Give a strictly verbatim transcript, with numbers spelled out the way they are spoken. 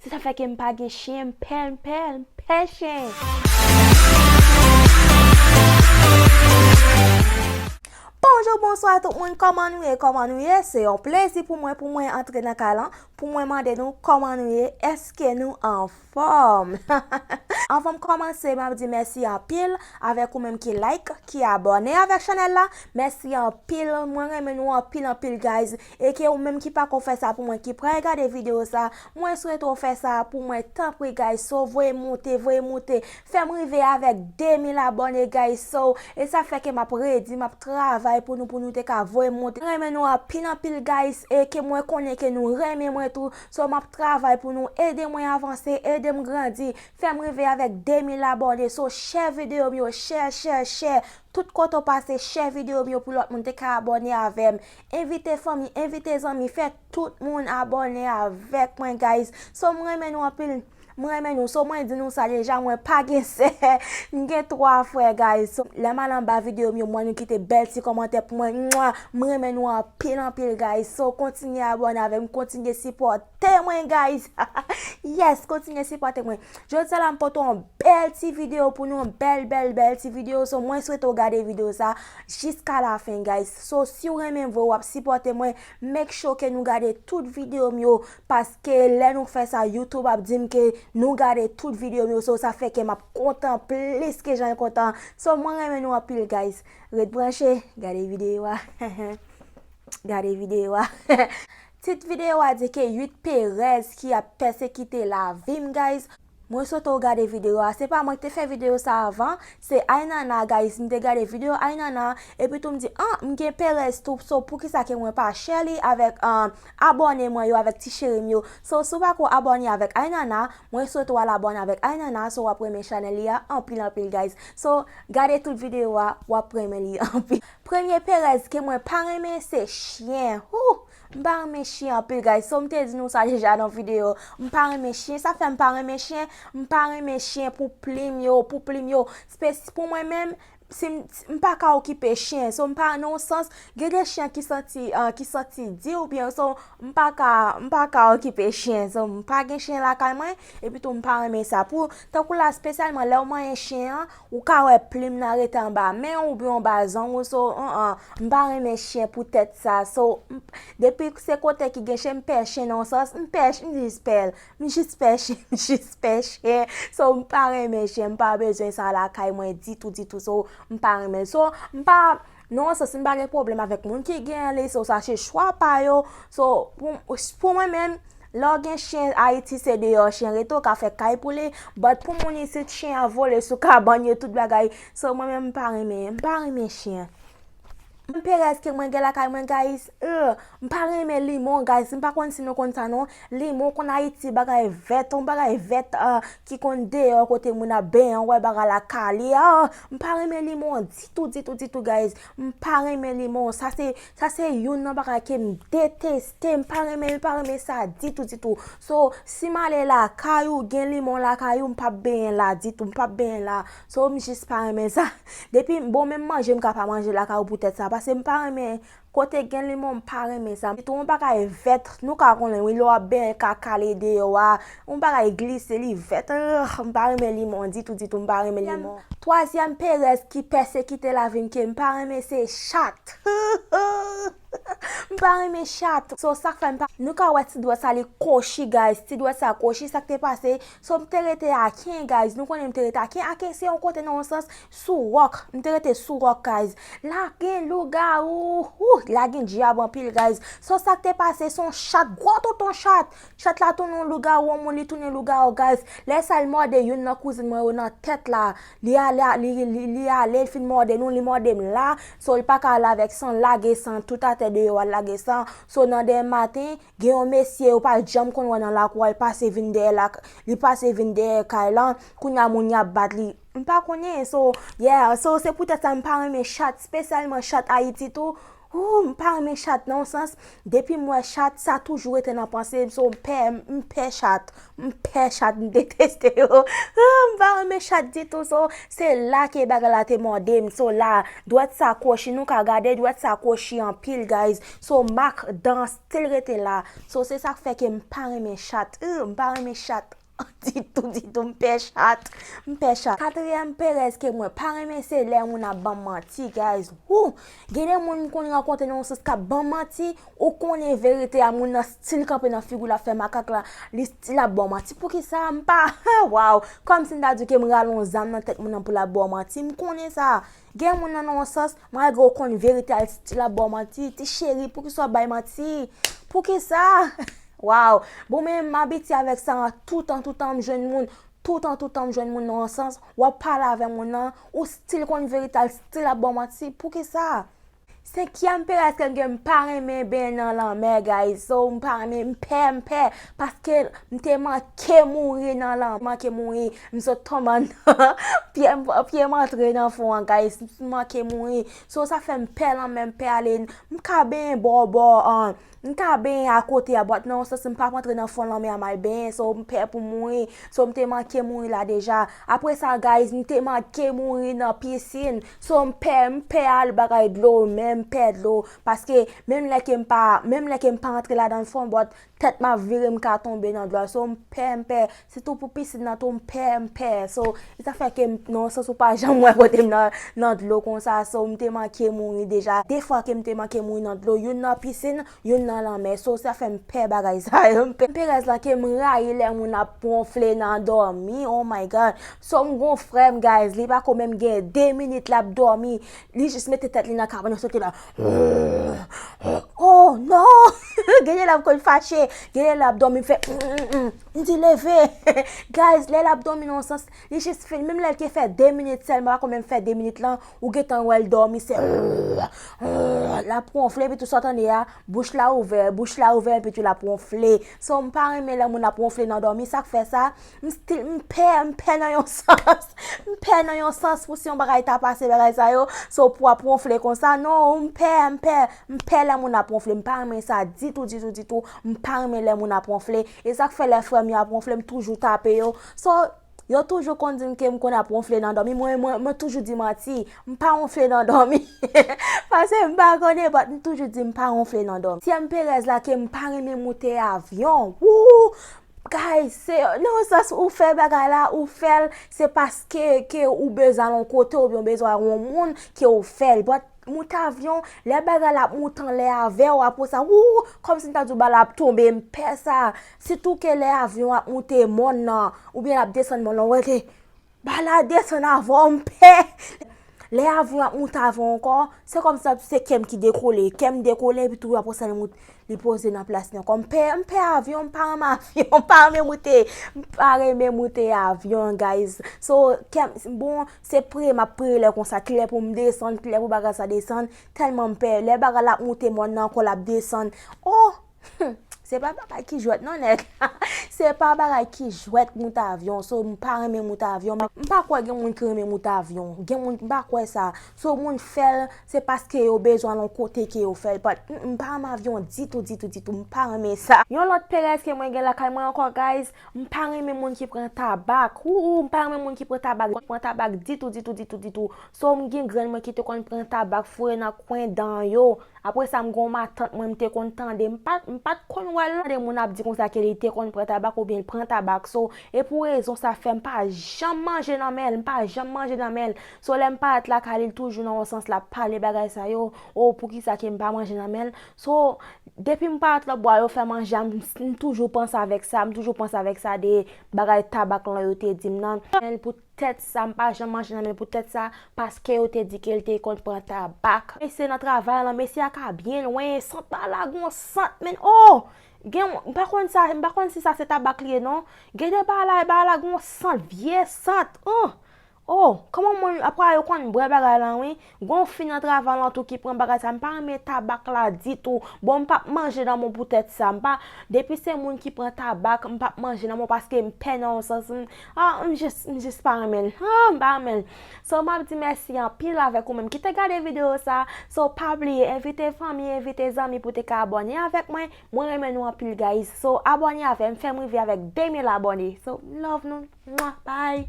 Se sa fè ke m pa gen chen, m pè, m pè, m pè chen. Bonjou, bonswa tout moun, kòman nou ye, kòman nou ye? Se yon plezi pou mwen, pou mwen antre nan kay lan, pou mwen mande nou kòman nou ye, èske nou anfòm? Anvan m kòmanse, m ap di mèsi anpil avèk ou menm ki like, ki abòne avèk chanèl la. Mèsi anpil, mwen renmen nou anpil, anpil, guys. E ke ou menm ki pako fè sa pou mwen, ki pral gade videyo sa, mwen swete w fè sa pou mwen, tanpri, guys. So, voye moute, voye moute. Fè m rive avèk de mil abòne, guys. So, e sa fè ke m ap redi, m ap travay pou nou, pou nou te ka voye moute. Mwen renmen nou anpil, anpil, guys. E ke mwen konnen ke nou renmen mwen tou. So, m ap travay pou nou. Ede mwen avanse, ede m grandi. Fè m rive avèk de mil abòne. So, share videyo m yo, share, share, share. Tout kote w pase, share videyo m yo pou lòt moun te ka abòne avè m. Envite fanmi, envite zanmi, fè tout moun abòne avèk mwen, guys. So, mwen renmen nou anpil. Mwen renmen nou. So, mwen di nou sa deja, mwen pa gen sè. M gen twa frè, guys. So, lè m al anba videyo m yo, mwen nou kite bèl ti kòmantè pou mwen. Mwa! Mwen renmen nou anpil, anpil, guys. So, kontinye abòne avè m, kontinye sipòte mwen, guys. Yes, kontinye sipòte mwen. Jodi a la, m pote yon bèl ti videyo pou nou, yon bèl, bèl, bèl ti videyo. So, mwen swete w gade videyo sa jiska lafen, guys. So, si w renmen vre, w ap sipòte mwen, make sure ke nou gade tout videyo m yo, paske lè nou fè sa, YouTube ap di m ke nou gade tout videyo m yo. So, sa fè ke m ap kontan plis ke jan l kontan. So, mwen renmen nou anpil, guys. Ret branche, gade videyo a. Gade videyo a. Tit videyo a di ke uit perèz ki ap pèsekite lavi m, guys. Mwen swete w gade videyo a. Se pa mwen ki te fè videyo sa avan, se Aynana, guys. M te gade videyo Aynana, epi tou m di, ah, m gen perèz tou, so poukisa ke mwen pa share li avèk, um, abòne mwen yo, avèk ti cheri m yo. So, si w pako abòne avèk Aynana, mwen swete w al abòne avèk Aynana, so w ap renmen chanèl li a anpil, anpil, guys. So, gade tout videyo a, w ap renmen li anpil. Premye perèz ke mwen pa renmen, se chen. Hoo! M pa renmen chen anpil, guys. So, m te di nou sa deja nan videyo. M pa renmen chen. Sa fè m pa renmen chen. M pa renmen chen pou plim yo, pou plim yo. Spes-, pou mwen menm, si m, m pa ka okipe chen. So, m pa, nan yon sans, gen de chen ki santi, ah, ki santi di oubyen, so, m pa ka, m pa ka okipe chen. So, m pa gen chen lakay mwen, epi tou m pa renmen sa. Pou, tankou la, espesyalman lè w manyen chen an, ou ka wè plim nan rete anba men w oubyen anba zong ou, so, an, an, m pa renmen chen poutèt sa. So, m, depi se kote ki gen chen, m pè chen nan yon sans, m pè ch-, m jis pè l, m jis pè chen, m jis pè chen. So, m pa renmen chen, m pa bezwen sa lakay mwen ditou, ditou. So, m pa renmen l. So, m pa, nan yon sans, m pa gen pwoblèm avèk moun ki gen li. So, sa se chwa pa yo. So, pou, pou mwen menm, lè w gen chen Ayiti, se deyò chen rete, w ka fè kay pou li. But pou moun isit, chen an vole sou kabann yo, tout bagay. So, mwen menm, m pa renmen, m pa renmen chen. Menm perèz ke mwen gen lakay mwen, guys, euh, m pa renmen limon, guys. M pa konn si nou konn sa, non. Limon konn Ayiti, bagay vèt, yon bagay vèt, euh, ki konn deyò kote moun ap benyen, w wè bagay la kale. Ah, m pa renmen limon ditou, ditou, ditou, guys. M pa renmen limon. Sa se, sa se youn nan bagay ke m deteste. M pa renmen, m pa renmen sa ditou, ditou. So, si m ale lakay ou, gen limon lakay ou, m p ap benyen la ditou, m p ap benyen la. So, m jis pa renmen sa. Depi, bon, menm manje, m ka pa manje lakay ou poutèt sa. Paske m pa renmen kote gen limon, m pa renmen sa. Ditou, yon bagay vèt, nou ka konnen, wi, lè w ap benyen ka kale deyò a, yon bagay glise, li vèt. Ugh, m pa renmen limon ditou, ditou, m pa renmen limon. Twazyèm perèz ki pèsekite lavi m ke m pa renmen, se chat. M pa renmen chat. So, sa k fè m pa, nou ka wè ti dwèt sa, li kochi, guys. Ti dwèt sa kochi, sa k te pase? So, m te rete Aken, guys. Nou konnen m te rete Aken. Aken se yon kote nan yon sans sou wòk. M te rete sou wòk, guys. La gen lougawou. Ou, la gen dyab anpil, guys. So, sa k te pase? Se yon chat, gwo tonton chat. Chat la tounen yon lougawou, yon moun li tounen lougawou, guys. Lè sa, l mòde youn nan kouzin mwen yo nan tèt la. Li ale, li, li, li ale, l fin mòde nou, li mòde m la. So, li pa ka ale avèk san, lage san tout atè deyò a, lage san. So, nan demen maten, gen yon mesye, ou pa janm konn wè nan lakou a, l pase vin dèyè la, li pase vin dèyè kay lan. Kounye a, moun y ap bat li. M pa konnen, so, yeah, so, se poutèt sa m pa renmen chat, espesyalman chat Ayiti tou. Ooh, m pa renmen chat nan yon sans. Depi m wè chat, sa toujou rete nan panse m. So, m pè, m pè chat. M pè chat, m deteste yo. Ah, m pa renmen chat ditou. So, se la ke bagay la te mòde m. So, la, dwèt sa kwochi, nou ka gade, dwèt sa kwochi anpil, guys. So, mak dan still rete la. So, se sa k fè ke m pa renmen chat. Uh, m pa renmen chat. Ditou, ditou, m pè chat. M pè chat. Katriyèm perèz ke mwen pa renmen se lè moun ap ban m manti, guys. Woo! Gen de moun m konn rankontre nan yon sans k ap ban m manti, ou konnen verite a, moun nan still kanpe nan figi w, l ap fè makak la, li still ap ba w manti. Poukisa m pa, waw, kòmsi m ta di ke m rale yon zam nan tèt moun nan pou l ap ba w manti, m konnen sa. Gen moun nan nan yon sans, malgre w konn verite a, l still ap ba w manti. Ti cheri, poukisa w ap bay manti? Poukisa? Waw! Bon, men m abitye avèk sa, toutan, toutan m jwenn moun, toutan, toutan m jwenn moun nan yon sans, w ap pale avè moun nan, ou still konn verite a, l still ap ba w manti. Poukisa? Senkyèm perèz ke m gen, m pa renmen benyen nan lanmè, guys. So, m pa renmen, m pè, m pè, paske m te manke mouri nan lanmè, manke mouri, m sot tonbe anndan pye, pye m antre nan fon an, guys. M manke mouri. So, sa fè m pè lanmè, m pè ale, m ka benyen bò, bò, an, m ka benyen akote a, but nan yon sans, m p ap antre nan fon lanmè a m al benyen, so, m pè pou mouri. So, m te manke mouri la deja. Apre sa, guys, m te manke mouri nan pisin. So, m pè, m pè al bagay dlo, men m pè dlo. Paske menm lè ke m pa, menm lè ke m pa antre ladan l fon, but tèt m ap vire, m ka tonbe nan dlo a. So, m pè, m pè. Sitou pou pisin nan tou, m pè, m pè. So, e sa fè ke m, nan yon sans ou pa janm wè kote m nan, nan dlo konsa. So, m te manke mouri deja. De fwa ke m te manke mouri nan dlo, youn nan pisin, youn nan lanmè. So, sa fè m pè bagay sa yo. M pè, m pè rèz la ke m rayi lè moun ap wonfle nan dòmi. Oh my God. So, m gon frè m, guys, li pa ko menm gen de minit l ap dòmi. Li jis mete tèt li nan kabann, soti la. Oh, non! Genlè l ap konn fache. Genlè l ap dòmi, m fè, mm, mm, mm. M di, leve. Guys, lè l ap dòmi nan yon sans, li jis fin. Menm lè l te fè de minit sèlman, pa ko menm fè de minit lan, ou gentan wè l dòmi, se, l ap wonfle, epi tou sa w tande a, bouch la ouvè, bouch la ouvè, epi tou l ap wonfle. So, m pa renmen lè moun ap wonfle nan dòmi, sa k fè sa, m still, m pè, m pè nan yon sans. M pè nan yon sans pou si yon bagay ta pase, bagay sa yo, so pou w ap wonfle konsa, non, m pè, m pè, m pè lè moun ap wonfle, m pa renmen sa ditou, ditou, ditou, m pa renmen lè moun ap wonfle. E sa k fè lè frè m yo ap wonfle, m toujou tape yo. So, yo toujou konn di m ke m konn ap wonfle nan dòmi. Mwen, mwen, mwen toujou di manti. M pa wonfle nan dòmi. Paske m pa konnen, but m toujou di m pa wonfle nan dòmi. Tyèm perèz la ke m pa renmen moute avyon. Woo! Guys, se, nan yon sans ou fè bagay la, ou fè l, se paske ke ou bezwen al yon kote oubyen ou bezwen wè yon moun ke ou fè l. But moute avyon, lè bagay la ap moute anlè avè w, apre sa, wou, kòmsi m ta di w bagay la ap tonbe, m pè sa. Sitou ke lè avyon ap moute mòn nan, oubyen l ap desann mòn nan, ou wè ke bagay la desann avè w, m pè. Lè avyon ap moute avè w ankò, se kòmsi se kè m ki dekole, kè m dekole, epi tou apre sa li moute, li poze nan plas li ankò. M pè, m pè avyon, m pa renmen avyon, m pa renmen moute, m pa renmen moute avyon, guys. So, kè m, bon, se priye m ap priye lè konsa, kilè pou m desann, kilè pou bagay sa desann, tèlman m pè. Lè bagay la ap moute mòn nan ankò, l ap desann. Oh! Se pa bagay ki jwèt non, nèg. Se pa bagay ki jwèt moute avyon. So, m pa renmen moute avyon. M pa kwè gen moun ki renmen moute avyon. Gen moun, m pa kwè sa. So, moun fè l, se paske yo bezwen al yon kote ke yo fè l. But, mm, m pa renmen avyon ditou, ditou, ditou. M pa renmen sa. Yon lòt perèz ke mwen gen lakay mwen ankò, guys, m pa renmen moun ki pran tabak. Ou, ou, m pa renmen moun ki pran tabak. Pran tabak ditou, ditou, ditou, ditou. So, m gen grann mwen ki te konn pran tabak, foure nan kwen dan yo. Apre sa, m gon matant mwen, m te konn tande, m pa, m pa t konn wè l, tande moun ap di konsa ke li te konn pran tabak oubyen l pran tabak. So, e pou rezon sa fè m pa janm manje nan men l, m pa janm manje nan men l. So, lè m parèt lakay li, l toujou nan yon sans l ap pale bagay sa yo, o, poukisa ke m pa manje nan men l. So, depi m parèt lòtbò a, yo fè manje a, m, m toujou panse avèk sa, m toujou panse avèk sa de bagay tabak lan yo te di m nan. Men l pou tèt sa, m pa janm manje nan men l pou tèt sa, paske yo te di ke l te konn pran tabak. Mesye nan travay lan, mesye a ka byen lwen, sant pa la gon sant, men, oh! Gen, m pa konn sa, m pa konn si sa se tabak li ye non. Gen de bagay la, bagay la gon sant, vye sant, oh! Oh, kòman moun apre yo konn bwè bagay lan wi. Gon fi nan travay lan tou ki pran bagay sa. M pa renmen tabak la ditou. Bon, m p ap manje nan mwen poutèt sa. M pa, depi se moun ki pran tabak, m p ap manje nan mwen paske m pè nan yon sans. M, ah, m jis, m jis pa renmen l. Ah, m pa renmen l. So, m ap di mèsi anpil avèk ou menm ki te gade videyo sa. So, pa bliye envite fanmi, envite zanmi pou te ka abòne avèk mwen. Mwen renmen nou anpil, guys. So, abòne avè m, fè m rive avèk de mil abòne. So, love nou. Mwa, bye.